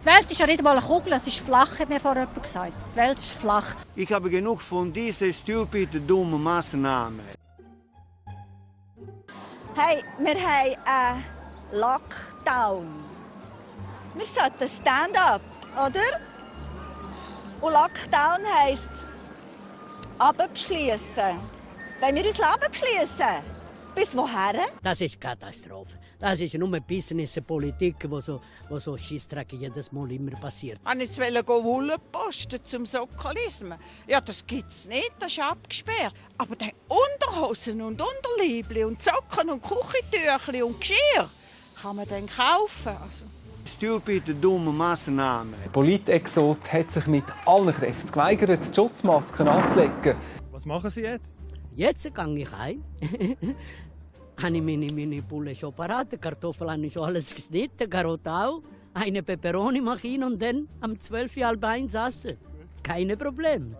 Die Welt ist ja nicht einmal eine Kugel, es ist flach, hat mir vorher jemand gesagt. Die Welt ist flach. Ich habe genug von diesen stupiden, dummen Maßnahmen. Hey, wir haben einen Lockdown. Wir sollten Stand-up, oder? Und Lockdown heisst abbeschliessen. Wenn wir uns abbeschliessen, bis woher? Das ist Katastrophe. Das ist nur Business, Politik, wo so Scheissdreck jedes Mal immer passiert. Ich wollte Wolle posten zum Sozialismus. Ja, das gibt's nicht, das ist abgesperrt. Aber die Unterhosen und Unterliebli und Socken und Küchentüchli und Geschirr kann man dann kaufen. Also. Stupide, dumme Maßnahmen. Der Politexot hat sich mit allen Kräften geweigert, die Schutzmasken anzulegen. Was machen Sie jetzt? Jetzt gehe ich heim. Habe ich meine Pulle schon parat, die Kartoffeln habe ich schon alles geschnitten, Karotte auch. Eine Peperoni mache ich und dann am 12:30 essen. Keine Probleme.